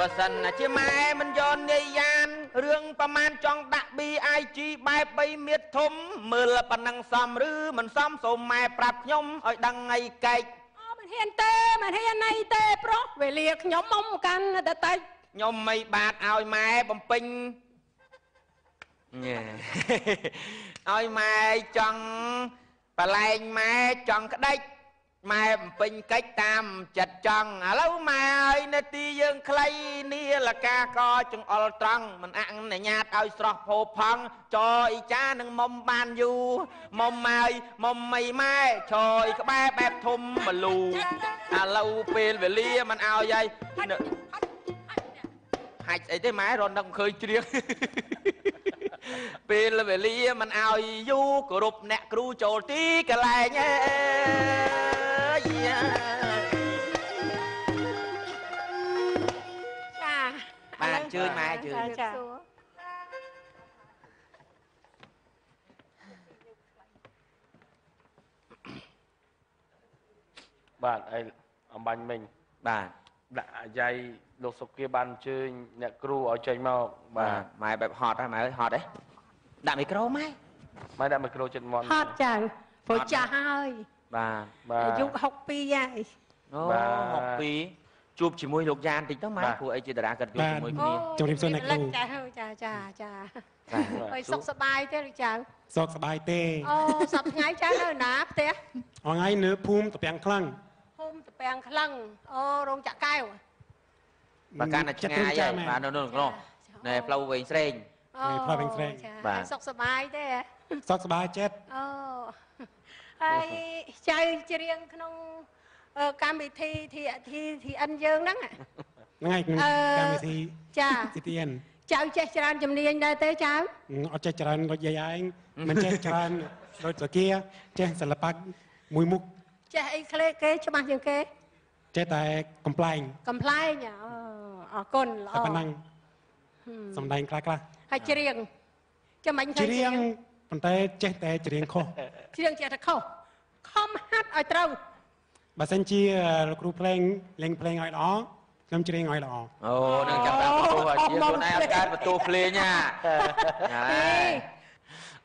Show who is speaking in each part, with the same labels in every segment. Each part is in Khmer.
Speaker 1: បើសិនណាជាម៉ែមិនយកនាយយ៉ានរឿងប្រមាណចង់ដាក់ BIG បែប3មៀតធំមើលប៉ុណ្ណឹងសមឬមិនសមសូមម៉ែប្រាប់ខ្ញុំឲ្យដឹងអីកែក
Speaker 2: អូមិនហ៊ានទេមិនហ៊ានអីទេប្រុសវេលាខ្ញុំមុំកាន់តែតិច
Speaker 1: ខ្ញុំមិនបាទឲ្យម៉ែបំពេញញ៉ែឲ្យម៉ែចង់បលែងម៉ែចង់ក្តិចម៉ែបំពេញកិច្ចតាមចិត្តចង់ឥឡូវម៉ែឲ្យនាទីយើងខ្លីនីលកាកចង្អុលត្រង់មិនអនុញ្ញាតឲ្យស្រស់ផោផង់ចអ៊ីចានឹងមុំបានយូរមុំម៉ើយមុំមីម៉ែឈយក្បែរបែបធំមលូឥឡូវពេលវេលាមិនឲ្យហើយហាច់ស្អីទេម៉ែរត់នឹកមិនឃើញច្រៀងពេលវេលាមិនឲ្យយូរគោរពអ្នកគ្រូចូលទីកន្លែងចាបាទជឿញម៉ែជឿញ
Speaker 2: ចា
Speaker 3: បាទអីអំបញ្ញមិញ
Speaker 1: បាទ
Speaker 3: ដាក់អាយ៉ៃលោកសុគាបានអញ្ជើញអ្នកគ្រូឲ្យចេញមកបាទ
Speaker 1: ម៉ែបែបហត់ហ៎ម៉ែអើយហត់ហ៎ដាក់មីក្រូម៉ែ
Speaker 3: ម៉ែដាក់មីក្រូចិត្តមាត់
Speaker 2: ហត់ចាព្រោះចាស់ហើយ
Speaker 1: បាទ
Speaker 2: អាយុ62ហើយ
Speaker 1: អូ62ជួបជាមួយលោកយ៉ានតិចទៅម៉ែព្រោះអីជាតារាកិត្តិយសជាមួយគ្នា
Speaker 4: ជម្រាបសួរអ្នកគ្រូ
Speaker 2: ចាចាចាចាហើយសុខសប្បាយទេលោកចៅ
Speaker 4: សុខសប្បាយទេ
Speaker 2: អូសប្តាហ៍ថ្ងៃចានៅណាផ្ទះ
Speaker 4: ថ្ងៃនៅភូមិតពាំងក្លឹង
Speaker 2: ភូមិតពាំងក្លឹងអូរោងចក្រកែវ
Speaker 1: បើកាន់តែឆ្ងាយហើយបាទនៅនោះក្នុងណែផ្លូវវែងស្រេង
Speaker 4: ផ្លូវវែងស្រេង
Speaker 1: បាទ
Speaker 2: សុខសប្បាយទេ
Speaker 4: សុខសប្បាយចិត្ត
Speaker 2: អូហើយចៅច្រៀងក្នុងកម្មវិធី TN យើងហ្នឹង
Speaker 4: ហ្នឹងហើយកម្មវិធី
Speaker 2: ចា
Speaker 4: TTN
Speaker 2: ចៅចេះច្រើនជំនាញដែរទេចៅ
Speaker 4: អត់ចេះច្រើនដូចយាយឯងមិនចេះច្រើនដូចសុគាចេះសិល្បៈមួយមុខ
Speaker 2: ចេះអីក្លេគេច្បាស់ជាងគេ
Speaker 4: ចេះតែកំ pl ែង
Speaker 2: កំ pl ែងអរគុណល្អ
Speaker 4: តែប៉ុណ្ណឹងសំដែងខ្លះខ្លះ
Speaker 2: ហើយច្រៀងចាំមិន
Speaker 4: ច្រៀងប៉ុន្តែចេះតែច្រៀងខុស
Speaker 2: ច្រៀងចេះតែខុសខំហាត់ឲ្យត្រូវ
Speaker 4: បើសិនជាលោកគ្រូភ្លេងលេងភ្លេងឲ្យល្អខ្ញុំច្រៀងឲ្យល្អ
Speaker 1: អូនឹងចាំតាមបន្ទោសជាខ្លួនឯងអត់កើតបន្ទោសភ្លេងណា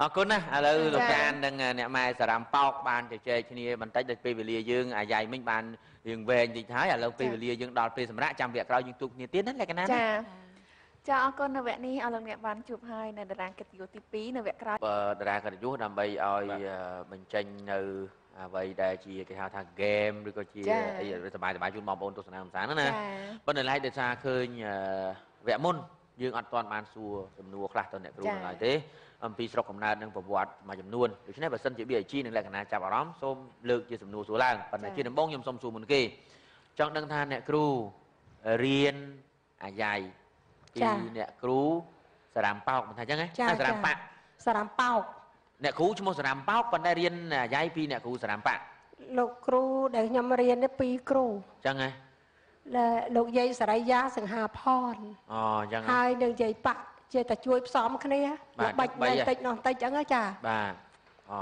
Speaker 1: អរគុណណាស់ឥឡូវលោកចាននិងអ្នកម៉ែសារ៉ាំប៉ោកបានជជែកគ្នាបន្តិចដល់ពេលវេលាយើងអាយ៉ៃមិញបានរឿងវែងតិចហើយឥឡូវពេលវេលាយើងដល់ពេលសម្រាប់ចាំវគ្គក្រោយយើងជួបគ្នាទៀតណាលក្ខណៈ
Speaker 5: ចាចាអរគុណនៅវគ្គនេះអរលោកអ្នកបានជួបហើយនៅតារាកិត្តិយសទី2នៅវគ្គក្រោយ
Speaker 1: តារាកិត្តិយសដើម្បីឲ្យបញ្ចេញនៅអ្វីដែលជាគេហៅថាហ្គេមឬក៏ជាអីសប្បាយសប្បាយជូនបងប្អូនទស្សនាកម្សាន្តណាប៉ុន្តែឡែកដោយសារឃើញវគ្គមុនយើងអត់ទាន់បានសួរសំណួរខ្លះទៅអ្នកគ្រូនៅឡើយទេអំពីស្រុកកំណើតនិងប្រវត្តិមួយចំនួនដូច្នេះបើសិនជា BIG និងលក្ខណៈចាប់អារម្មណ៍សូមលើកជាសំណួរសួរឡើងប៉ុន្តែជាដំបូងខ្ញុំសូមសួរមុនគេចង់ដឹងថាអ្នកគ្រូរៀនអាយ៉ៃពីអ្នកគ្រូសារ៉ាំប៉ោកមិនថាអញ្ចឹងហ៎សារ៉ាំប៉ាក់
Speaker 2: សារ៉ាំប៉ោក
Speaker 1: អ្នកគ្រូឈ្មោះសារ៉ាំប៉ោកប៉ុន្តែរៀនអាយ៉ៃពីអ្នកគ្រូសារ៉ាំប៉ាក់
Speaker 2: លោកគ្រូដែលខ្ញុំរៀននេះពីរគ្រូ
Speaker 1: អញ្ចឹងហ៎
Speaker 2: លោកយាយសរិយាសង្ហាផន
Speaker 1: អូអញ្ចឹង
Speaker 2: ហើយនឹងយាយប៉ាក់ចេះតែជួយផ្សំគ្នាបាច់បន្តិចនោះបន្តិចអញ្ចឹងចា
Speaker 1: បាទអូ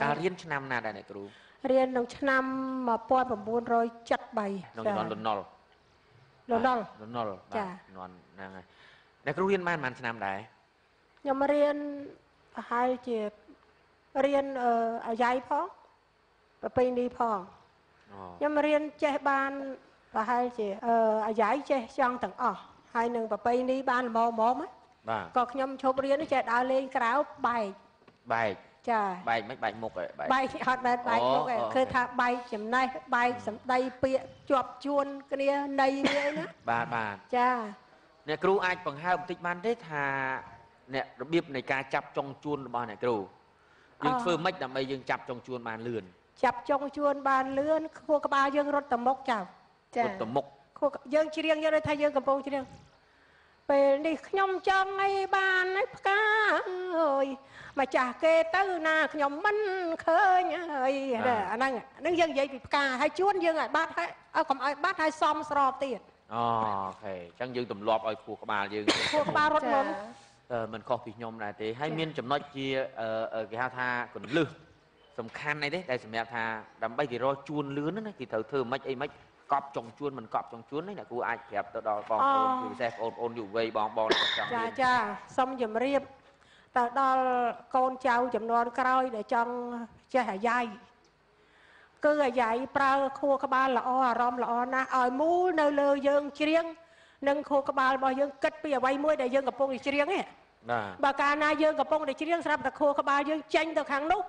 Speaker 1: កាលរៀនឆ្នាំណាដែរអ្នកគ្រូ
Speaker 2: រៀនក្នុងឆ្នាំ1973
Speaker 1: ក្នុងជំនាន់លន់ណុល
Speaker 2: លន់ណុល
Speaker 1: លន់ណុលបាទជំនាន់ហ្នឹងហើយអ្នកគ្រូរៀនបានប៉ុន្មានឆ្នាំដែរ
Speaker 2: ខ្ញុំរៀនប្រហែលជារៀនអាយ៉ៃផងប្រពៃណីផងខ្ញុំរៀនចេះបានប្រហែលជាអាយ៉ៃចេះចង់ទាំងអស់ហើយនឹងប្រពៃណីបានល្មមៗ
Speaker 1: បាទ
Speaker 2: ក៏ខ្ញុំឈប់រៀនចេះដើរលេងក្រៅបែក
Speaker 1: បែក
Speaker 2: ចា
Speaker 1: បែកមិនបែកមុខឯង
Speaker 2: បែកអត់បែកបែកមុខឯងគឺថាបែកចំណេះបែកសម្ដីពាក្យជាប់ជួនគ្នានៃវាណា
Speaker 1: បាទបាទ
Speaker 2: ចា
Speaker 1: អ្នកគ្រូអាចបង្ហើបបន្តិចបានទេថាអ្នករបៀបនៃការចាប់ចុងជួនរបស់អ្នកគ្រូយើងធ្វើម៉េចដើម្បីយើងចាប់ចុងជួនបានលឿន
Speaker 2: ចាប់ចុងជួនបានលឿនខួរក្បាលយើងរត់ទៅមុខចា
Speaker 1: រត់ទៅមុខ
Speaker 2: ខួរយើងច្រៀងយើងដូចថាយើងកំពុងច្រៀងពេលនេះខ្ញុំចង់ឲ្យបានឲ្យផ្កាអើយម្ចាស់គេទៅណាខ្ញុំមិនឃើញហើយអាហ្នឹងហ្នឹងយើងនិយាយពីផ្កាហើយជួនយើងឲ្យបាត់ហើយឲ្យកុំឲ្យបាត់ហើយសមស្របទៀត
Speaker 1: អូខេអញ្ចឹងយើងទម្លាប់ឲ្យខួរក្បាលយើង
Speaker 2: ខួរក្បាលរត់មុន
Speaker 1: មិនខុសពីខ្ញុំដែរទេហើយមានចំណុចជាគេហៅថាគន្លឹះសំខាន់អីទេដែលសម្រាប់ថាដើម្បីគេរកជួនលឿនណាគេត្រូវធ្វើម៉េចអីម៉េច កប់ចុងជួនមិនកប់ចុងជួននេះអ្នកគ្រូអាចប្រាប់ទៅដល់បងប្អូនជាពិសេសបងប្អូនយុវវ័យបងបងចង់
Speaker 2: ចាចាសូមជម្រាបទៅដល់កូនចៅចំនួនក្រោយដែលចង់ចេះអាយ៉ៃគឺអាយ៉ៃប្រើខួរក្បាលល្អអារម្មណ៍ល្អណាស់ឲ្យមូលនៅលើយើងច្រៀងនិងខួរក្បាលរបស់យើងគិតពីអ្វីមួយដែលយើងកំពុងតែច្រៀងហ្នឹងបើកាលណាយើងកំពុងតែច្រៀងស្រាប់តែខួរក្បាលយើងចេញទៅខាងនោះ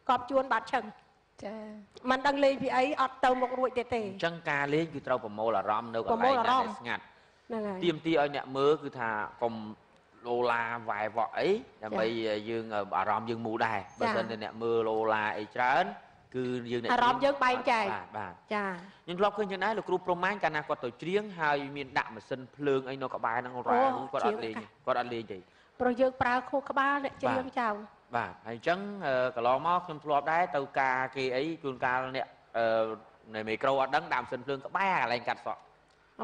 Speaker 2: កប់ជួនបាត់ឆឹងចាមិនដឹងលេងពីអីអត់ទៅមុខរួចទេទេ
Speaker 1: អញ្ចឹងការលេងគឺត្រូវប្រមូលអារម្មណ៍នៅកន្លែងណាដែលស្ងាត់ហ្នឹងហើយទាមទារឲ្យអ្នកមើលគឺថាកុំឡូឡាវ៉ែវក់អីដើម្បីយើងអារម្មណ៍យើងមូលដែរបើមិនតែអ្នកមើលឡូឡាអីច្រើនគឺយើង
Speaker 2: អារម្មណ៍យើងបែងចែក
Speaker 1: បាទចាខ្ញុំធ្លាប់ឃើញចឹងដែរលោកគ្រូព្រំម៉ាញកាលណាគាត់ទៅច្រៀងហើយមានដាក់ម៉ាស៊ីនភ្លើងអីនៅក្បែរហ្នឹងរ៉ាគាត់អត់លេងគាត់អត់លេងទេ
Speaker 2: ព្រោះយើងប្រើខួរក្បាលអ្នកច្រៀងចៅ
Speaker 1: បាទហើយអញ្ចឹងកន្លងមកខ្ញុំធ្លាប់ដែរទៅការគេអីជួនកាលអ្នកនៅមីក្រូអត់ដឹងដាក់ម៉ាស៊ីនភ្លើងក្បែរកន្លែងកាត់សក់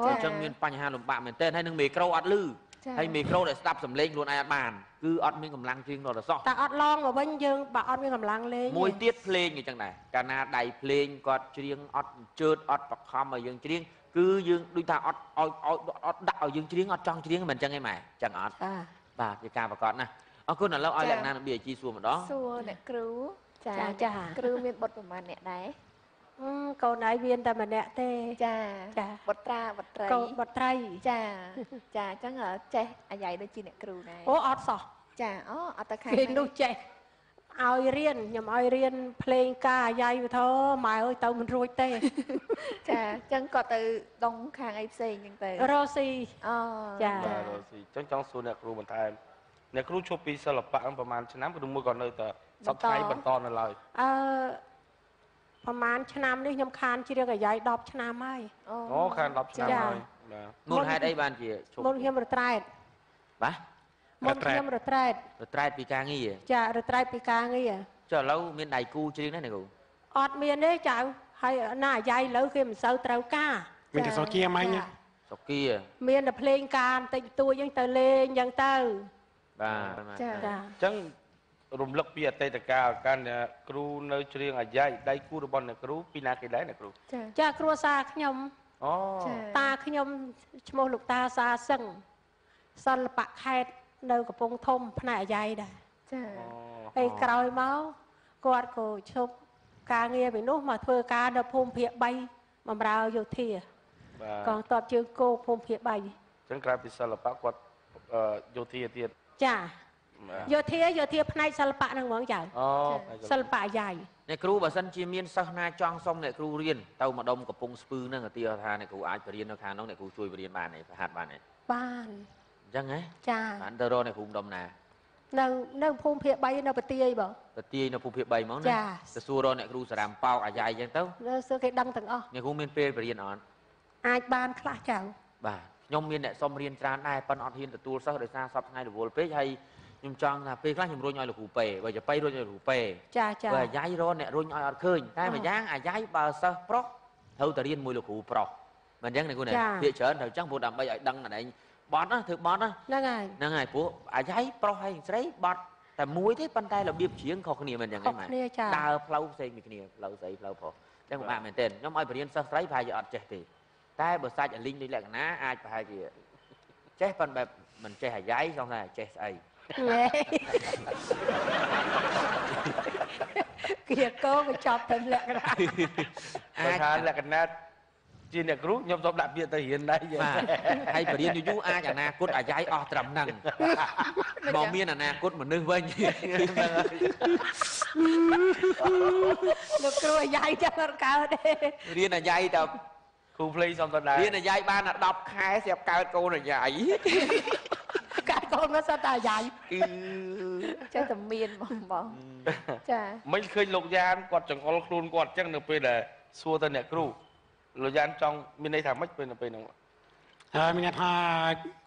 Speaker 1: អញ្ចឹងមានបញ្ហាលំបាកមែនទែនហើយនឹងមីក្រូអត់លឺហើយមីក្រូដែលស្ដាប់សំឡេងខ្លួនឯងអត់បានគឺអត់មានកម្លាំងច្រៀងដល់សោះ
Speaker 2: តែអត់ឡងមកវិញយើងបើអត់មានកម្លាំងលេង
Speaker 1: មួយទៀតភ្លេងអញ្ចឹងដែរកាលណាដៃភ្លេងគាត់ច្រៀងអត់ជើតអត់បខំឲ្យយើងច្រៀងគឺយើងដូចថាអត់ឲ្យអត់ដាក់ឲ្យយើងច្រៀងអត់ចង់ច្រៀងមិនអញ្ចឹងឯងម៉ែអញ្ចឹងអត់បាទជាការប្រកាសណាអរគុណឥឡូវឲ្យលក្ខណៈនឹង BG សួរម្ដង
Speaker 5: សួរអ្នកគ្រូចាចាគ្រូមានបុត្រប្រហែលអ្នកដែរ
Speaker 2: កូនឯងមានតែម្នាក់ទេ
Speaker 5: ចាចាបុត្រាបុត្រីកូន
Speaker 2: បុត្រីចា
Speaker 5: ចាអញ្ចឹងចេះអាយ៉ៃដូចជាអ្នកគ្រូដែរ
Speaker 2: អូអត់សោះ
Speaker 5: ចាអូអត់ទៅខាង
Speaker 2: គេនោះចេះឲ្យរៀនខ្ញុំឲ្យរៀនភ្លេងការអាយ៉ៃវធម៉ែអើយទៅមិនរួចទេ
Speaker 5: ចាអញ្ចឹងគាត់ទៅដងខាងអីផ្សេងអញ្ចឹងទៅ
Speaker 2: រ៉ូស៊ី
Speaker 5: អូ
Speaker 2: ចា
Speaker 3: រ៉ូស៊ីអញ្ចឹងចង់សួរអ្នកគ្រូបន្ថែមអ្នកគ្រូឈប់ពីសិល្បៈប្រហែលឆ្នាំឬមួយក៏នៅតែសប្តាហ៍បន្តនៅឡើយ
Speaker 2: អឺប្រហែលឆ្នាំនេះខ្ញុំខានច្រៀងអាយ៉ៃ10ឆ្នាំហើយ
Speaker 3: អូខាន10ឆ្នាំហើយ
Speaker 1: បាទមូលហេតុអីបានជាឈប់
Speaker 2: មុនខ្ញុំរត្រែត
Speaker 1: បាទ
Speaker 2: មុនខ្ញុំរត្រែត
Speaker 1: រត្រែតពីការងារ
Speaker 2: ចារត្រែតពីការងារ
Speaker 1: ចុះឥឡូវមានដៃគូច្រៀងដែរអ្នកគ្រូ
Speaker 2: អត់មានទេចៅហើយណាអាយ៉ៃឥឡូវគេមិនសូវត្រូវការ
Speaker 4: មានតែសុគាម៉ាញ់
Speaker 1: សុគា
Speaker 2: មានតែភ្លេងការបន្តិចបន្តួចហ្នឹងទៅលេងអញ្ចឹងទៅ
Speaker 1: បាទ
Speaker 5: ចា
Speaker 3: អញ្ចឹងរំលឹកពីអតីតកាលកាលអ្នកគ្រូនៅច្រៀងអាយ៉ៃដៃគូរបស់អ្នកគ្រូពីណាគេដែរអ្នកគ្រូ
Speaker 2: ចាគ្រួសារខ្ញុំ
Speaker 3: អូ
Speaker 2: តាខ្ញុំឈ្មោះលោកតាសាសឹងសិល្បៈខេត្តនៅកំពង់ធំផ្នែកអាយ៉ៃដែរ
Speaker 5: ចា
Speaker 2: ហើយក្រោយមកគាត់ក៏ឈប់ការងារពីនោះមកធ្វើការនៅភូមិភាគ3បម្រើយោធាកងទ័ពជើងគោកភូមិភាគ3
Speaker 3: អញ្ចឹងក្រៅពីសិល្បៈគាត់យោធាទៀត
Speaker 2: ចាយោធាផ្នែកសិល្បៈហ្នឹងហ្មងចៅ
Speaker 3: អូ
Speaker 2: សិល្បៈអាយ៉ៃ
Speaker 1: អ្នកគ្រូបើសិនជាមានសិស្សណាចង់សុំអ្នកគ្រូរៀនទៅម្ដុំកំពង់ស្ពឺហ្នឹងឧទាហរណ៍ថាអ្នកគ្រូអាចបរៀននៅខាងនោះអ្នកគ្រូជួយបរៀនបានទេប្រហាត់បានទេ
Speaker 2: បាន
Speaker 1: អញ្ចឹងហ៎
Speaker 2: ចា
Speaker 1: បានទៅរកអ្នកគ្រូម្ដុំណា
Speaker 2: នៅភូមិភាគ3នៅប្រទាយបង
Speaker 1: ប្រទាយនៅភូមិភាគ3ហ្មងណាទៅសួររកអ្នកគ្រូសារ៉ាំប៉ោកអាយ៉ៃអញ្ចឹងទៅ
Speaker 2: នៅសួរគេដឹងទាំងអស់
Speaker 1: អ្នកគ្រូមានពេលបរៀនអត់
Speaker 2: អាចបានខ្លះចៅ
Speaker 1: បាទខ្ញុំមានអ្នកសុំរៀនច្រើនដែរប៉ុន្តែអត់ហ៊ានទទួលសិស្សដោយសារសប្តាហ៍ថ្ងៃរវល់ពេកហើយខ្ញុំចង់ថាពេលខ្លះខ្ញុំរុញឲ្យលោកគ្រូពេបើចាប៉ៃរុញឲ្យលោកគ្រូពេ
Speaker 2: ចាចា
Speaker 1: បើអាយ៉ៃរកអ្នករុញឲ្យអត់ឃើញតែម្យ៉ាងអាយ៉ៃបើសិស្សប្រុសត្រូវតែរៀនមួយលោកគ្រូប្រុសមិនអញ្ចឹងអ្នកគ្រូណាភាគច្រើនត្រូវអញ្ចឹងព្រោះដើម្បីឲ្យដឹងអាឯងបត់ណាធ្វើបត់ណា
Speaker 2: ហ្នឹងហើយ
Speaker 1: ហ្នឹងហើយព្រោះអាយ៉ៃប្រុសហើយស្រីបត់តែមួយទេប៉ុន្តែរបៀបច្រៀងខុសគ្នាមិនអញ្ចឹងឯងម៉ែដើរផ្លូវផ្សេងពីគ្នាផ្លូវស្រីផ្លូវប្រុសអញ្ចឹងពិបាកមែនទែនខ្ញុំឲ្យបរៀនសិស្សស្រីប្រហែលជាអត់ចេះទេតែបើសាច់អាលីងដូចលក្ខណៈអាចប្រហែលជាចេះប៉ុន្តែមិនចេះអាយ៉ៃចង់ថាចេះស្អី
Speaker 2: គៀកោបញ្ចប់ទៅលក្ខណៈ
Speaker 3: បើថាលក្ខណៈជាអ្នកគ្រូខ្ញុំសូមដាក់ពាក្យទៅរៀនដែរ
Speaker 1: ហើយបរៀនយូរៗអាចអនាគតអាយ៉ៃអស់ត្រឹមហ្នឹងមកមានអនាគតមនុស្សវិញ
Speaker 2: លោកគ្រូអាយ៉ៃចាំអត់កើតទេ
Speaker 1: រៀនអាយ៉ៃតែ
Speaker 3: គ្រូភ្លេងសុំទៅដែរ
Speaker 1: រៀនអាយ៉ៃបានតែ10ខែស្រាប់កើតកូនអាយ៉ៃ
Speaker 2: កើតកូនមកសិតតែអាយ៉ៃ
Speaker 1: គឺ
Speaker 5: ចេះតែមានបងបងចា
Speaker 3: មិនឃើញលោកយ៉ានគាត់ចង្អុលខ្លួនគាត់អញ្ចឹងនៅពេលដែលសួរទៅអ្នកគ្រូលោកយ៉ានចង់មានន័យថាម៉េចពេលនៅពេលហ្នឹង
Speaker 4: ហើយមានន័យថា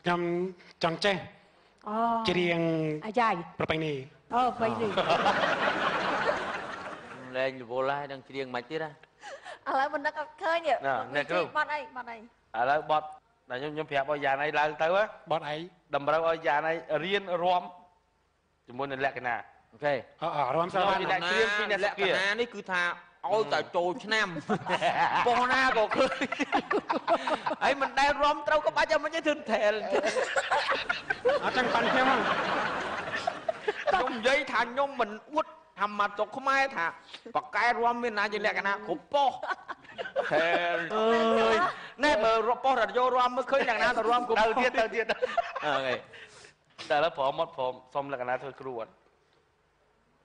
Speaker 4: ខ្ញុំចង់ចេះ
Speaker 2: អូ
Speaker 4: ច្រៀង
Speaker 2: អាយ៉ៃ
Speaker 4: ប្រពៃណី
Speaker 2: អូប្រពៃណី
Speaker 1: លែងរវល់ហើយនឹងច្រៀងមិនទៀតណា
Speaker 5: ឥឡូវមិននឹកអត់ឃើញ
Speaker 3: អ្នកគ្រូ
Speaker 5: បត់អីបត់អី
Speaker 3: ឥឡូវបត់តែខ្ញុំប្រាប់ឲ្យយ៉ានអីឡើងទៅ
Speaker 4: បត់អី
Speaker 3: តម្រូវឲ្យយ៉ានអីរៀនរាំជាមួយនឹងលក្ខណៈ
Speaker 1: អូខេ
Speaker 4: រាំសិល្បៈ
Speaker 3: អ្នកច្រៀងពីអ្នក
Speaker 1: លក្ខណៈនេះគឺថា ឲ្យតែចូលឆ្នាំប៉ុស្ណាក៏ឃើញហើយមិនដែលរំត្រូវក្បាច់ឲ្យមិនទេធ្វើថែល
Speaker 4: អត់ចឹងប៉ាន់ខ្ញុំហ្នឹង
Speaker 1: ខ្ញុំនិយាយថាខ្ញុំមិនអួតថាមកស្រុកខ្មែរថាបកែរំមានណាជាលក្ខណៈគ្រប់ប៉ុស្ថែលអើយណែបើប៉ុស្រ៉ាឌីយ៉ូរំមើលឃើញលក្ខណៈទៅរំគ្រប់
Speaker 3: ទៅទៀតទៅទៀត
Speaker 1: អូខេ
Speaker 3: តែឥឡូវព្រមអត់ព្រមសុំលក្ខណៈធ្វើគ្រូអត់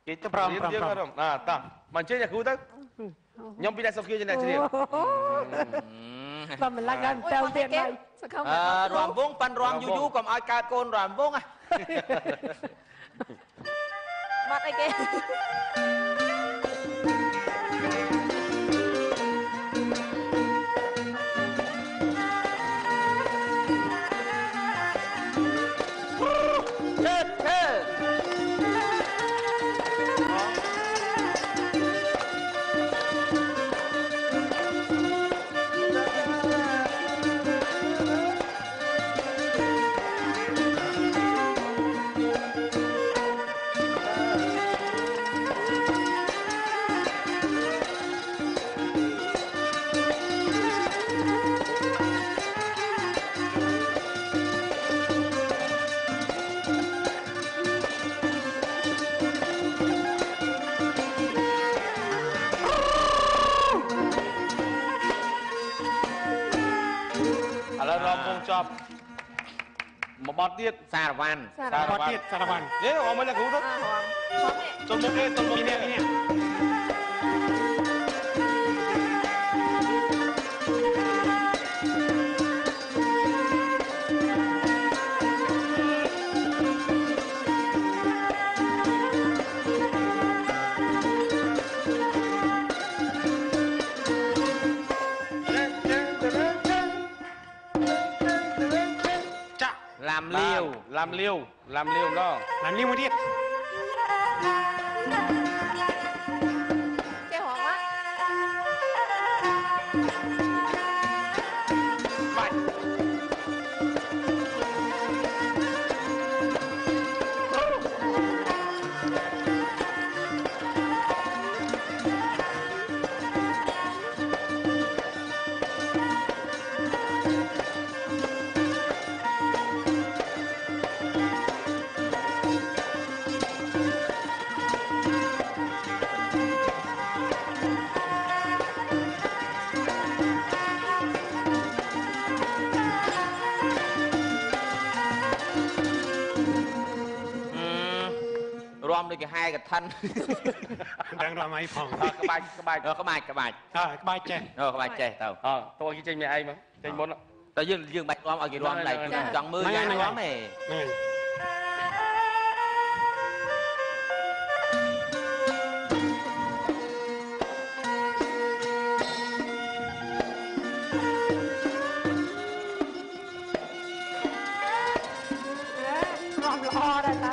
Speaker 3: គេទៅព្រមយើងអត់ណាតោះមកអញ្ជើញអ្នកគ្រូទៅខ្ញុំពីអ្នកសុខជាអ្នកជ្រាប
Speaker 2: បើមិនឡើងដល់ទៅទៀតហើយ
Speaker 5: សង្ឃឹម
Speaker 1: អឺរំវងប៉ិនរំយូរយូរកុំឲ្យកើតកូនរំវង
Speaker 5: បាត់អីគេ
Speaker 1: ជើជើ
Speaker 3: ឥឡូវរំវងចប់មួយបត់ទៀត
Speaker 1: សារវ៉ាន់
Speaker 4: បត់ទៀតសារវ៉ាន់
Speaker 3: យេអមមិនអ្នកគ្រូទៅចូលមុខគេចូលមុខគេ
Speaker 1: ឡាំលាវ
Speaker 3: ឡាំលាវឡាំលាវម្ដង
Speaker 4: ឡាំលាវមួយទៀត
Speaker 5: ចេះរងអត់
Speaker 3: បាច់
Speaker 1: រំដូចគេហែកឋិន
Speaker 4: ដឹងរំអីផង
Speaker 3: ក្បាច់ក្បាច់
Speaker 1: ក្បាច់ក្បាច់
Speaker 4: ក្បាច់ចេះ
Speaker 1: ក្បាច់ចេះទៅ
Speaker 3: អតោះគេចេញម្នាក់ឯងមកចេញមុន
Speaker 1: តែយើងយើងបាច់រំឲ្យគេរំដែរចង់មើលយ៉ាងរំទេ
Speaker 4: ហ្នឹង
Speaker 2: រំល្អដែរតា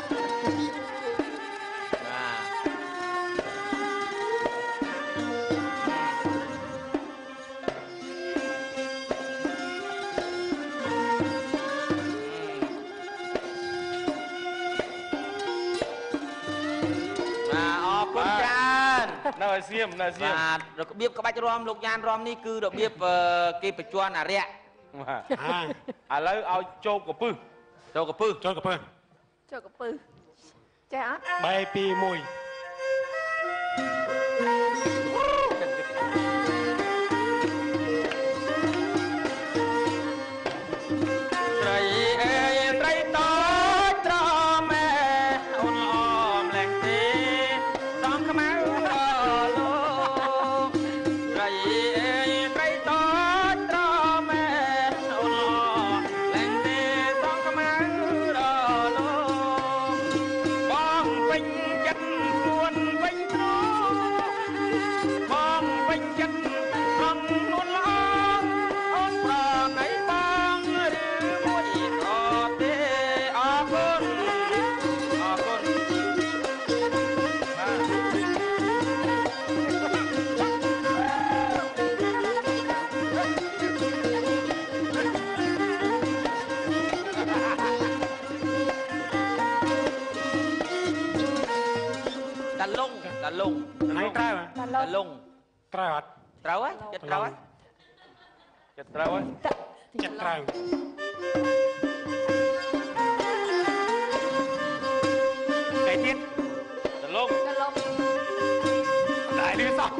Speaker 3: នៅឲ្យសៀមនៅសៀម
Speaker 1: បាទរបៀបក្បាច់រំលោកយ៉ានរំនេះគឺរបៀបគេបញ្ជាន់អារៈ
Speaker 3: ឥឡូវឲ្យចូលកពឹស
Speaker 1: ចូលកពឹស
Speaker 4: ចូលកពឹស
Speaker 5: ចូលកពឹសចេះអត់
Speaker 4: 3 2 1
Speaker 1: ត្រីអេត្រីតូចត្រមែអូនល្អម្លេះទេសំខ្មៅលោកត្រីអេត្រីតូចត្រមែអូនល្អម្លេះទេសំខ្មៅលោកបងពេញចិត្តខ្លួនពេញទ្រូបងពេញចិត្តត្រង់ខ្លួនល្អអូនប្រណីបងឬមួយក៏ទេអរគុណអរគុណ តាលងតាលង
Speaker 4: ហ្នឹងត្រូវ
Speaker 1: តាលង
Speaker 4: ត្រូវអត់
Speaker 1: ត្រូវហើយចិត្តត្រូវហើយ
Speaker 3: ចិត្តត្រូវហើយ
Speaker 4: ចិត្តត្រូវតែទៀត
Speaker 3: តលង
Speaker 5: តលង
Speaker 4: តែលឺសោះ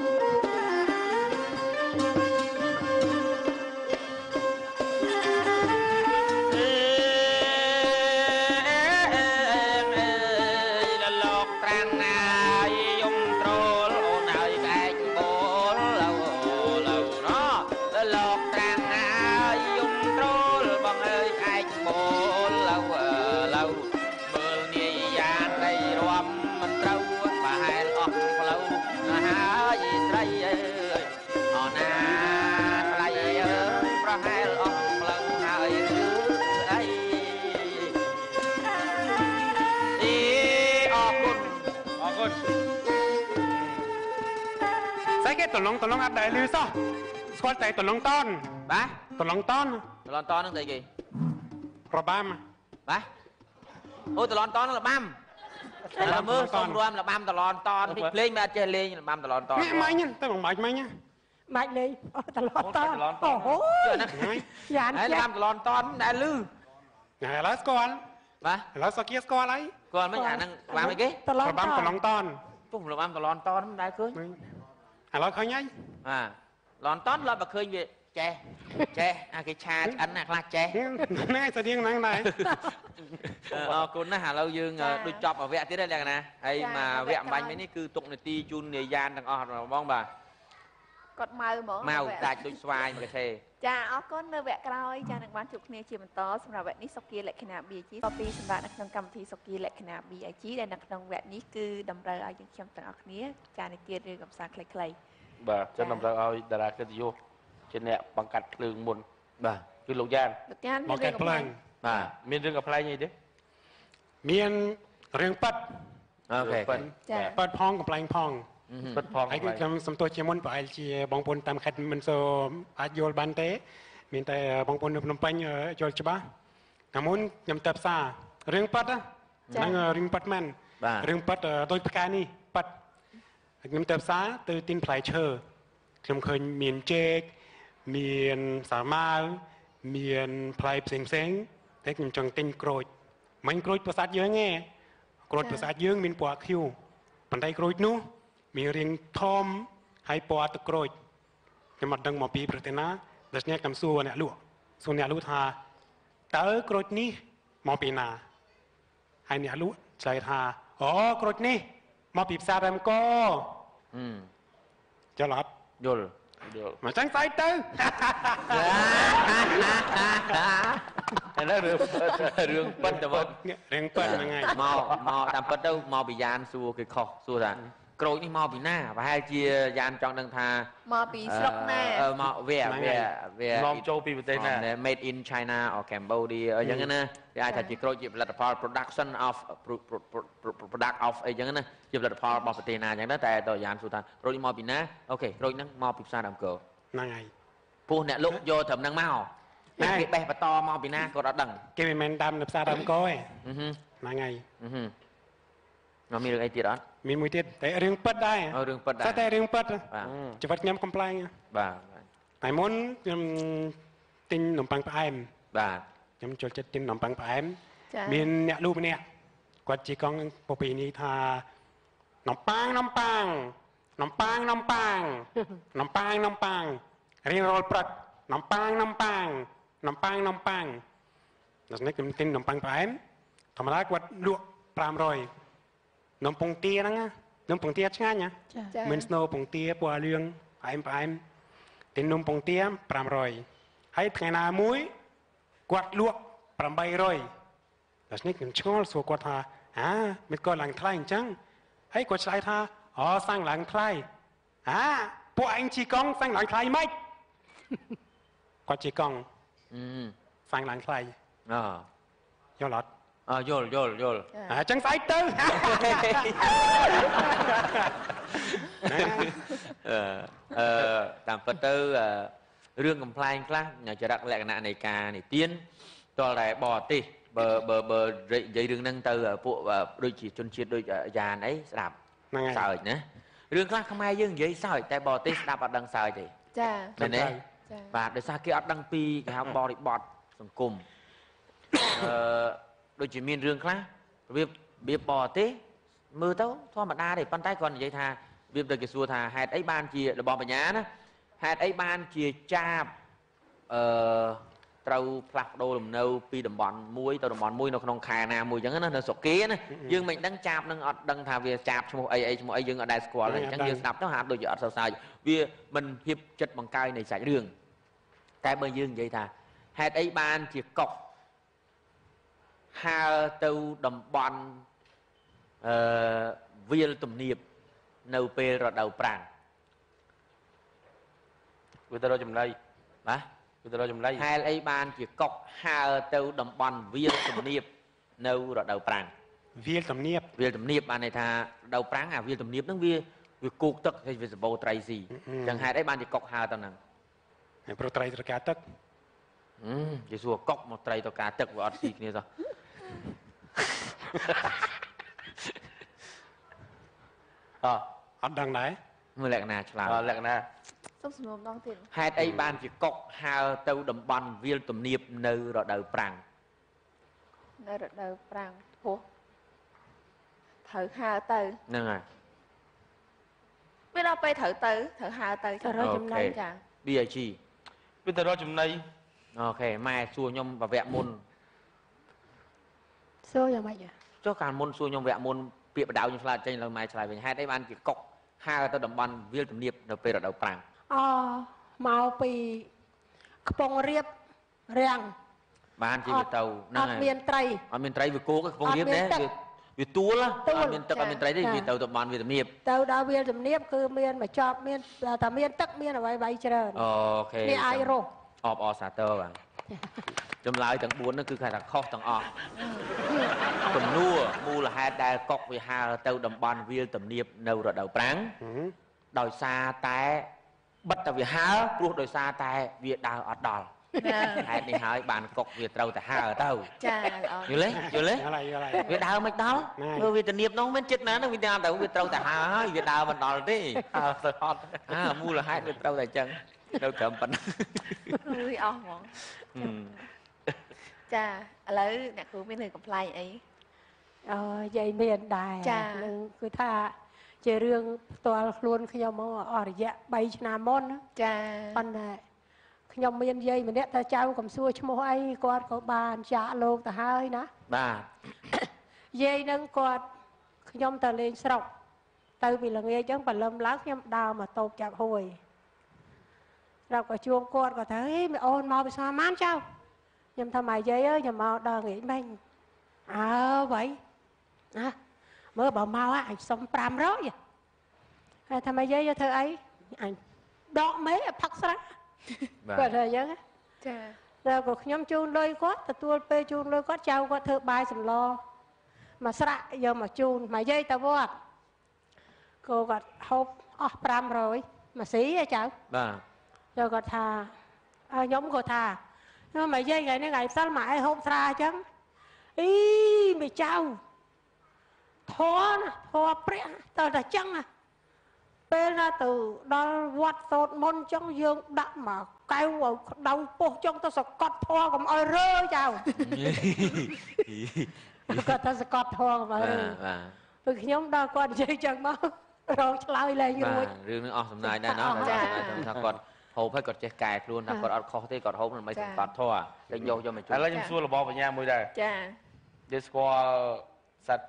Speaker 4: តឡងតឡងអត់ដែលលឺសោះស្គាល់តែតឡងតន
Speaker 1: បាទ
Speaker 4: តឡងតន
Speaker 1: តឡងតនហ្នឹងស្អីគេ
Speaker 4: របាំ
Speaker 1: បាទអូតឡងតនរបាំឥឡូវមើលសុំរួមរបាំតឡងតនតិចភ្លេងមិនអត់ចេះលេងរបាំតឡងតន
Speaker 4: នេះម៉ាញ់ទៅបងបាច់ម៉ាញ់
Speaker 2: បាច់លេងអូតឡងតនអូហូ
Speaker 1: យ៉ានរបាំតឡងតនមិនដែលលឺ
Speaker 4: ឥឡូវស្គាល់
Speaker 1: បាទ
Speaker 4: ឥឡូវសុគាស្គាល់ហើយ
Speaker 1: ស្គាល់មិនអាហ្នឹងរបាំអីគេ
Speaker 4: របាំតឡងតន
Speaker 1: ពុះរបាំតឡងតនមិនដែលឃើញ
Speaker 4: ឥឡូវឃើញហើយ
Speaker 1: បាទឡនតនឡប់បើឃើញវាចេះចេះអាគេឆាឆ្អិនអាខ្លះចេះ
Speaker 4: ហ្នឹងស្តៀងហ្នឹងដែរ
Speaker 1: អរគុណណាស់ឥឡូវយើងដូចចប់វគ្គទៀតហើយលក្ខណាហើយមកវគ្គអំបញ្ញមិញនេះគឺទុកនាទីជូននាយយ៉ានទាំងអស់ហ្មងបាទ
Speaker 5: គាត់ម៉ៅហ្មង
Speaker 1: ម៉ៅដាច់ដូចស្វាយមកកេ
Speaker 5: ចាអរគុណនៅវគ្គក្រោយចានឹងបានជួបគ្នាជាបន្តសម្រាប់វគ្គនេះសុគាលក្ខណៈ BIG ពីសម្រាប់នៅក្នុងកម្មវិធីសុគាលក្ខណៈ BIG ដែលនៅក្នុងវគ្គនេះគឺតម្រូវឲ្យយើងខ្ញុំទាំងអស់គ្នាចានិទានរឿងកំសាន្តខ្លីៗ
Speaker 3: បាទចឹងតម្រូវឲ្យតារាកិត្តិយសជាអ្នកបង្កាត់ភ្លើងមុន
Speaker 1: បាទ
Speaker 3: គឺលោកយ៉ាន
Speaker 5: លោកយ៉ាន
Speaker 4: បង្កាត់ភ្លើង
Speaker 1: បាទ
Speaker 3: មានរឿងកំប្លែងអីទេ
Speaker 4: មានរឿងប៉ិត
Speaker 1: អូខេ
Speaker 4: ប៉ិតផងកំប្លែងផង
Speaker 3: ពិតផង
Speaker 4: ហើយខ្ញុំសំទោសជាមុនប្រហែលជាបងប្អូនតាមខេត្តមិនសូវអាចយល់បានទេមានតែបងប្អូននៅភ្នំពេញយល់ច្បាស់តែមុនខ្ញុំទៅផ្សាររឿងប៉ិតហ្នឹងរឿងប៉ិតមែនរឿងប៉ិតដូចផ្កានេះប៉ិតខ្ញុំទៅផ្សារទៅទិញផ្លែឈើខ្ញុំឃើញមានចេកមានសាម៉ាវមានផ្លែផ្សេងផ្សេងតែខ្ញុំចង់ទិញក្រូចមិនក្រូចប្រាសាទយើងទេក្រូចប្រាសាទយើងមានពណ៌ខៀវប៉ុន្តែក្រូចនោះមានរាងធំហើយពណ៌ទឹកក្រូចខ្ញុំអត់ដឹងមកពីប្រទេសណាដូច្នេះខ្ញុំសួរអ្នកលក់សួរអ្នកលក់ថាតើក្រូចនេះមកពីណាហើយអ្នកលក់ឆ្លើយថាអូក្រូចនេះមកពីផ្សាររំកចុះអត់
Speaker 1: យល់
Speaker 4: មកចឹងស្អែកទៅ
Speaker 3: អានេះ
Speaker 1: រឿងពិតតែមក
Speaker 4: រឿងពិតហ្នឹងហើយ
Speaker 1: មកតាមពិតទៅមកពីយ៉ានសួរគេខុសសួរថាក្រូចនេះមកពីណាប្រហែលជាយ៉ានចង់ដឹងថា
Speaker 5: មកពីស្រុកណា
Speaker 1: មកវា
Speaker 3: នាំចូលពីប្រទេសណា
Speaker 1: Made in China or Cambodia អញ្ចឹងណាវាអាចថាជាក្រូចជាផលិតផល production of product of អីចឹងណាជាផលិតផលរបស់ប្រទេសណាអញ្ចឹងតែតយ៉ានសួរថាក្រូចនេះមកពីណាអូខេក្រូចហ្នឹងមកពីផ្សារដើមក
Speaker 4: ហ្នឹងហើយ
Speaker 1: ពោះអ្នកលុកយកត្រឹមហ្នឹងមកគេបេះបន្តមកពីណាគាត់អត់ដឹង
Speaker 4: គេមិនមែនដាំនៅផ្សារដើមកទេហ្នឹងហើយ
Speaker 1: មកមានរឿងអីទៀតអត់
Speaker 4: មានមួយទៀតតែរឿងពិតដែរ
Speaker 1: រឿងពិតដែរ
Speaker 4: តែរឿងពិតជីវិតខ្ញុំកំប្លែង
Speaker 1: បាទ
Speaker 4: តែមុនខ្ញុំទិញនំប៉័ងផ្អែម
Speaker 1: បាទ
Speaker 4: ខ្ញុំចូលចិត្តទិញនំប៉័ងផ្អែមមានអ្នកលក់ម្នាក់គាត់ជិះកង់ពពីនេះថានំប៉័ងនំប៉័ងនំប៉័ងនំប៉័ងនំប៉័ងនំប៉័ងរៀងរាល់ព្រឹកនំប៉័ងនំប៉័ងនំប៉័ងនំប៉័ងដល់នេះខ្ញុំទិញនំប៉័ងផ្អែមធម្មតាគាត់លក់500នំពងទាហ្នឹងណានំពងទាឆ្ងាញ់ណាមានស្នូពងទាពណ៌លឿងផ្អែមផ្អែមទិញនំពងទា500ហើយថ្ងៃណាមួយគាត់លក់800ដល់នេះខ្ញុំឆ្ងល់សួរគាត់ថាអាមិនគាត់ឡើងថ្លៃអញ្ចឹងហើយគាត់ឆ្លើយថាអូសាំងឡើងថ្លៃអាពួកឯងជិះកង់សាំងឡើងថ្លៃម៉េចគាត់ជិះកង់សាំងឡើងថ្លៃ
Speaker 1: អ
Speaker 4: យល់អត់
Speaker 1: អយល់យល់យល់
Speaker 4: អញ្ចឹងស្អែកទៅ
Speaker 1: តាមពិតទៅរឿងកំប្លែងខ្លះចរិតលក្ខណៈនៃការនិទានតលតែបរទេសបើបើបើនិយាយរឿងហ្នឹងទៅពួកដូចជាជនជាតិដូចយ៉ានអីស្ដាប់សើចណា រឿងខ្លះខ្មែរយើងនិយាយសើចតែបរទេសស្ដាប់អត់ដឹងសើចទេ
Speaker 5: ចា
Speaker 1: មែនទេបាទដោយសារគេអត់ដឹងពីគេហៅបរិបទសង្គមអឺដូចជាមានរឿងខ្លះរបៀបរបៀបបរទេសមើលទៅធម្មតាទេប៉ុន្តែគាត់និយាយថារបៀបទៅគេសួរថាហេតុអីបានជារបស់បញ្ញាណាហេតុអីបានជាចាបអឺត្រូវផ្លាស់ប្ដូរលំនៅពីតំបន់មួយទៅតំបន់មួយនៅក្នុងខែណាមួយអញ្ចឹងណានៅស្រុកគេណាយើងមិនដឹងចាបនឹងអត់ដឹងថាវាចាបឈ្មោះអីអីឈ្មោះអីយើងអត់ដែលស្គាល់ទេអញ្ចឹងយើងស្ដាប់ទៅហាក់ដូចជាអត់សរសើរវាមិនភាពចិត្តបង្កើយនៃសាច់រឿងតែបើយើងនិយាយថាហេតុអីបានជាកុកហើទៅតំបន់អឺវាលទំនាបនៅពេលរដូវប្រាំង
Speaker 3: វាទៅរកចំណី
Speaker 1: បាទ
Speaker 3: វាទៅរកចំណី
Speaker 1: ហេតុអីបានជាកុកហើទៅតំបន់វាលទំនាបនៅរដូវប្រាំង
Speaker 4: វាលទំនាប
Speaker 1: វាលទំនាបបានន័យថារដូវប្រាំងអាវាលទំនាបហ្នឹងវាគោកទឹកហើយវាសម្បូរត្រីស៊ីអញ្ចឹងហេតុអីបានជាកុកហើទៅហ្នឹង
Speaker 4: ព្រោះត្រីត្រូវការទឹក
Speaker 1: គេសួរកុកមកត្រីត្រូវការទឹកវាអត់ស៊ីគ្នាសោះ
Speaker 3: អ
Speaker 4: អត់ដឹងដែរ
Speaker 1: មើលលក្ខណៈឆ្លើយ
Speaker 3: លក្ខណៈ
Speaker 5: សូមសំណួរម្ដងទៀត
Speaker 1: ហេតុអីបានជាកុកហើទៅតំបន់វាលទំនាបនៅរដូវប្រាំង
Speaker 5: នៅរដូវប្រាំងព្រោះត្រូវហើទៅ
Speaker 1: ហ្នឹងហើយ
Speaker 5: វាដល់ពេលត្រូវទៅត្រូវហើទៅ
Speaker 2: ទៅរកចំណី
Speaker 5: ចា
Speaker 1: BIG
Speaker 3: វាទៅរកចំណី
Speaker 1: អូខេម៉ែសួរខ្ញុំវគ្គមុន
Speaker 2: សួរយ៉ាងម៉េច
Speaker 1: ចុះកាលមុនសួរខ្ញុំវគ្គមុនពាក្យបដៅខ្ញុំឆ្លើយចេញឡើងម៉ែឆ្លើយវិញហេតុអីបានជាកុកហើទៅតំបន់វាលទំនាបនៅពេលរដូវប្រាំង
Speaker 2: អូមកពីខ្ពង់រាបរាំង
Speaker 1: បានជាវាទៅ
Speaker 2: ហ្នឹងហើយអត់មានត្រី
Speaker 1: អត់មានត្រីវាគោកខ្ពង់រាបដែរវាទួលអត់មានទឹកអត់មានត្រីទេវាទៅតំបន់វាលទំនាប
Speaker 2: ទៅដល់វាលទំនាបគឺមានមកចប់មានតែមានទឹកមានអ្វីៗច្រើន
Speaker 1: អូខេ
Speaker 2: នេះអាចរស់
Speaker 1: អបអរសាទរបាទចម្លើយទាំង4ហ្នឹងគឺគេថាខុសទាំងអស់ទំនួលមូលហេតុដែលកុកវាហើទៅតំបន់វាលទំនាបនៅរដូវប្រាំងដោយសារតែបិទតែវាហើព្រោះដោយសារតែវាដើរអត់ដល់ហេតុនេះហើយបានកុកវាត្រូវតែហើទៅ
Speaker 5: ចា
Speaker 1: យល់ទេយល់ទេវាដើរមិនដល់មើលវាទំនាបនោះមិនចិត្តណាវាដើរទៅវាត្រូវតែហើហើយវាដើរមិនដល់ទេ
Speaker 3: ហើទៅអត់
Speaker 1: មូលហេតុវាត្រូវតែអញ្ចឹងនៅត្រឹមប៉ុណ្ណឹង
Speaker 5: អើយអស់ហ្មងចាឥឡូវអ្នកគ្រូមានរឿងកំប្លែងអី
Speaker 2: អូយាយមានដែរនឹងគឺថាជារឿងផ្ទាល់ខ្លួនខ្ញុំមកអស់រយៈ3ឆ្នាំមុន
Speaker 5: ចា
Speaker 2: ប៉ុន្តែខ្ញុំមានយាយម្នាក់ថាចៅកំសួរឈ្មោះអីគាត់ក៏បានចាក់លោកទៅហើយណា
Speaker 1: បាទ
Speaker 2: យាយនឹងគាត់ខ្ញុំទៅលេងស្រុកទៅពីល្ងាចចឹងព្រលឹមឡើងខ្ញុំដើរមកតូបចាប់ហួយដល់ក៏ជួបគាត់គាត់ថាហេមីអូនមកពីស្មានចៅខ្ញុំថាម៉ែយាយអើយខ្ញុំមកដល់ងាយមិញអើវ៉ៃណាមើលបើមកអញសុំ500ហើយថាម៉ែយាយយកធ្វើអីអញដកមេផឹកស្រាគាត់ថាអញ្ចឹង
Speaker 5: ចា
Speaker 2: ដល់ក៏ខ្ញុំជូនលុយគាត់ទទួលពេលជូនលុយគាត់ចៅគាត់ធ្វើបាយសម្លមកស្រាក់យកមកជូនម៉ែយាយទៅវត្តក៏គាត់ហូបអស់500មកស៊ីហ៎ចៅ
Speaker 1: បាទ
Speaker 2: ចូលគាត់ថាខ្ញុំក៏ថាមកយាយថ្ងៃនេះថ្ងៃផ្សិលមកឯងហូបស្រាអញ្ចឹងអីមីចៅធေါ်ណាធေါ်ព្រះតើតែចឹងណាពេលណាទៅដល់វត្តសូត្រមន្តចឹងយើងដាក់មកកែវឲ្យក្តៅពោះចឹងទៅសកត់ធေါ်កុំឲ្យរើចៅគាត់ថាសកត់ធေါ်កុំឲ្យរើ
Speaker 1: បាទ
Speaker 2: ពេលខ្ញុំដល់គាត់និយាយចឹងមករងឆ្លើយលែងរួច
Speaker 1: រឿងនេះអស់សំណាយដែរណោះថាគាត់ហូបហើយគាត់ចេះកែខ្លួនថាគាត់អត់ខុសទេគាត់ហូបដើម្បីសង្កត់ធម៌តែយកយកមកជួយ
Speaker 3: ឥឡូវខ្ញុំសួររបស់បញ្ញាមួយដែរ
Speaker 5: ចា
Speaker 3: យើងស្គាល់សត្វ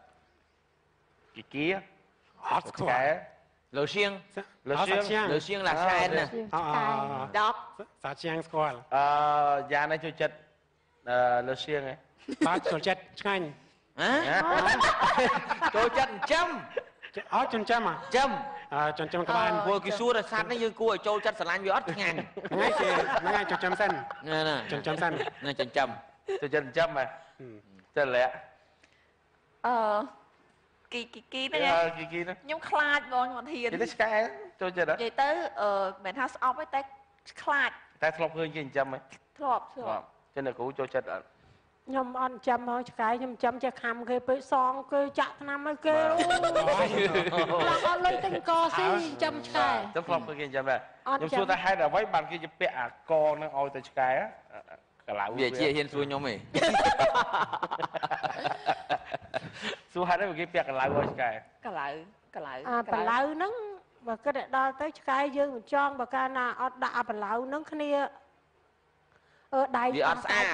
Speaker 3: គីគី
Speaker 4: អត់ស្គាល់
Speaker 1: លើសៀង
Speaker 3: លើសៀង
Speaker 1: លើសៀងឡាសែនណា
Speaker 5: ដប់
Speaker 4: សាជាងស្គាល់
Speaker 3: អឺយ៉ាងណាចូលចិត្តលើសៀងហ៎
Speaker 4: បាទចូលចិត្តឆ្ងាញ់
Speaker 1: ហ៎ចូលចិត្តចិញ្ចឹម
Speaker 4: អត់ចិញ្ចឹម
Speaker 1: ចិញ្ចឹម
Speaker 4: ចិញ្ចឹមក្បាល
Speaker 1: ព្រោះគេសួរថាសត្វនេះយើងគួរឲ្យចូលចិត្តស្រឡាញ់វាអត់ឆ្ងាញ់
Speaker 4: ហ្នឹងហើយហ្នឹងហើយចិញ្ចឹមសិន
Speaker 1: ណា
Speaker 4: ចិញ្ចឹមសិន
Speaker 1: ណាចិញ្ចឹម
Speaker 3: ចូលចិត្តចិញ្ចឹមហ៎ចិត្តលាក់
Speaker 5: អឺគីគីគីហ្នឹង
Speaker 3: គីគីហ្នឹង
Speaker 5: ខ្ញុំខ្លាចបងខ្ញុំអត់ហ៊ាន
Speaker 3: និយាយឆ្កែចូលចិត្តហ៎
Speaker 5: និយាយទៅមិនថាស្អប់ទេតែខ្លាច
Speaker 3: តែធ្លាប់ឃើញគេចិញ្ចឹមហ៎
Speaker 5: ធ្លាប់
Speaker 3: ចិត្តអ្នកគ្រូចូលចិត្តអត់
Speaker 2: ខ្ញុំអត់ចាំហងឆ្កែខ្ញុំចាំចេះខំគេពេកសងគេចាក់ថ្នាំឲ្យគេអូអត់លុយទិញកស៊ីចាំឆ្កែ
Speaker 3: ចាំធ្លាប់គេចាំដែរខ្ញុំសួរថាហេតុអ្វីបានគេពាក់អាកនឹងឲ្យទៅឆ្កែកឡៅ
Speaker 1: វាជាហ៊ានសួរខ្ញុំឯង
Speaker 3: សួរហេតុអ្វីគេពាក់កឡៅឲ្យឆ្កែ
Speaker 5: កឡៅកឡៅ
Speaker 2: អាបឡៅហ្នឹងបើគិតឲ្យដល់ទៅឆ្កែយើងមិនចង់បើកាលណាអត់ដាក់អាបឡៅហ្នឹងគ្នាអឺដៃ
Speaker 1: វាអត់ស្អាត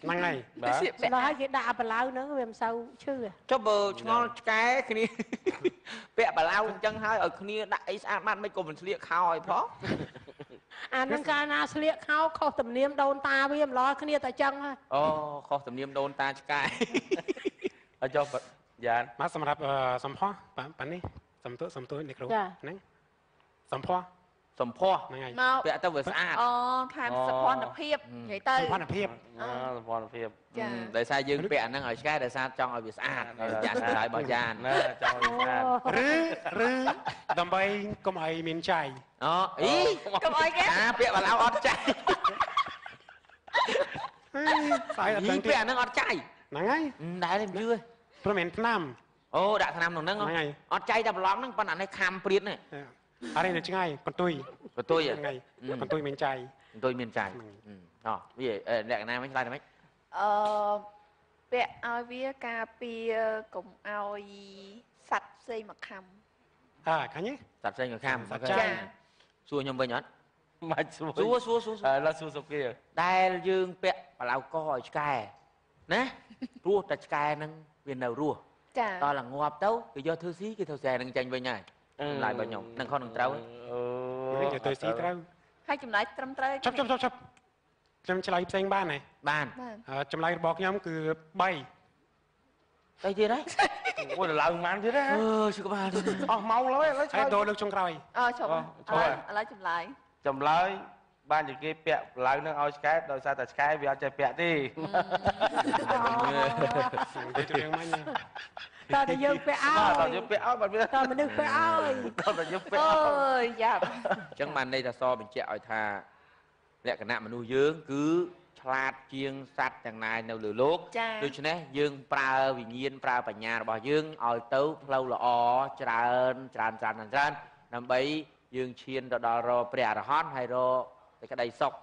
Speaker 4: ហ្នឹងហើយ
Speaker 2: បាទដល់ហើយគេដាក់អាបឡៅហ្នឹងវាមិនសូវឈឺ
Speaker 1: ចុះបើឆ្ងល់ឆ្កែគ្នាពាក់បឡៅអញ្ចឹងហើយឲ្យគ្នាដាក់អីស្អាតបាត់មិនក៏មិនស្លៀកខោឲ្យផង
Speaker 2: អានឹងកាលណាស្លៀកខោខុសទំនៀមដូនតាវាម្លោះគ្នាតែចឹងហើយ
Speaker 1: អូខុសទំនៀមដូនតាឆ្កែ
Speaker 3: ឲ្យចុះយ៉ាន
Speaker 4: មកសម្រាប់សម្ផស្សប៉ានេះសំទោសំទោនេះគ្រូហ្នឹងសម្ផស្ស
Speaker 1: សម្ផស្ស
Speaker 4: ហ្នឹងហើយ
Speaker 1: ពាក់ទៅវាស្អាត
Speaker 5: អូថែមសភនភាពនិយាយទៅ
Speaker 4: សភនភាព
Speaker 3: សភនភាព
Speaker 1: ដោយសារយើងពាក់អាហ្នឹងឲ្យឆ្កែដោយសារចង់ឲ្យវាស្អាតយ៉ានស្ដាយរបស់យ៉ាន
Speaker 3: ណាចង់ឲ្យស្អាត
Speaker 4: ឬឬដើម្បីកុំឲ្យមានចៃ
Speaker 1: អូអី
Speaker 5: កុំឲ្យគេ
Speaker 1: អាពាក់បឡៅអត់ចៃ
Speaker 4: ស្អែកអត់ដឹង
Speaker 1: ពាក់អាហ្នឹងអត់ចៃ
Speaker 4: ហ្នឹងហើយ
Speaker 1: ដែរទេមិនយឺ
Speaker 4: ព្រោះមានថ្នាំ
Speaker 1: អូដាក់ថ្នាំក្នុងហ្នឹងអត់ចៃតែប្រឡងហ្នឹងប៉ុន្តែអានេះខំព្រាតនេះ
Speaker 4: អរេនៅឆ្ងាយកន្ទុយ
Speaker 1: កន្ទុយ
Speaker 4: ហ្នឹងហើយកន្ទុយមានចៃ
Speaker 1: កន្ទុយមានចៃអូវាលក្ខណៈវិញឆ្លើយតែម៉េច
Speaker 5: អឺពាក់ឲ្យវាការពារកុំឲ្យសត្វផ្សេងមកខំ
Speaker 4: អើឃើញទេ
Speaker 1: សត្វផ្សេងមកខំ
Speaker 4: សត្វចៃ
Speaker 1: សួរខ្ញុំវិញអត់
Speaker 3: មិនសួរ
Speaker 1: សួរសួរសួរ
Speaker 3: ឥឡូវសួរសុគា
Speaker 1: ដែលយើងពាក់បឡៅកឲ្យឆ្កែណាព្រោះតែឆ្កែហ្នឹងវានៅរស់ដល់តែងាប់ទៅគេយកធ្វើស៊ីគេធ្វើស្រែនឹងចាញ់វិញហើយ ចម្លើយរបស់ខ្ញុំនឹងខុសនឹងត្រូវ
Speaker 4: អូយកទៅស៊ីត្រូវ
Speaker 5: ហើយចម្លើយត្រឹមត្រូវ
Speaker 4: ឈប់ឈប់ឈប់ឈប់ខ្ញុំឆ្លើយផ្សេងបានទេ
Speaker 1: បាន
Speaker 4: ចម្លើយរបស់ខ្ញុំគឺ3
Speaker 1: ទៅទៀតហើយ
Speaker 3: អូឡើងម៉ានទៀតហ៎
Speaker 1: អឺឈឺក្បាល
Speaker 3: អស់ម៉ោងហើយឥឡូវ
Speaker 4: ហើយដូរលើកចុងក្រោយ
Speaker 5: អើឈប់ឥឡូវចម្លើយ
Speaker 3: ចម្លើយបានជាគេពាក់ឡើងនឹងឲ្យឆ្កែដោយសារតែឆ្កែវាអត់ចេះពាក់ទេ
Speaker 4: ទៅរឿងមិញ
Speaker 2: តើតែយើងពាក់ឲ្យ
Speaker 3: តើយើងពាក់ឲ្យបាត់វា
Speaker 2: តើមនុស្សពាក់ឲ្យ
Speaker 3: តើតែយើងពាក់ឲ្យ
Speaker 5: អើយយ៉ាប់
Speaker 1: អញ្ចឹងបានន័យថាសបញ្ជាក់ឲ្យថាលក្ខណៈមនុស្សយើងគឺឆ្លាតជាងសត្វទាំងឡាយនៅលើលោកដូច្នេះយើងប្រើវិញ្ញាណប្រើបញ្ញារបស់យើងឲ្យទៅផ្លូវល្អច្រើនច្រើនច្រើនច្រើនដើម្បីយើងឈានទៅដល់រកព្រះអរហន្តហើយរកសេចក្តីសុខ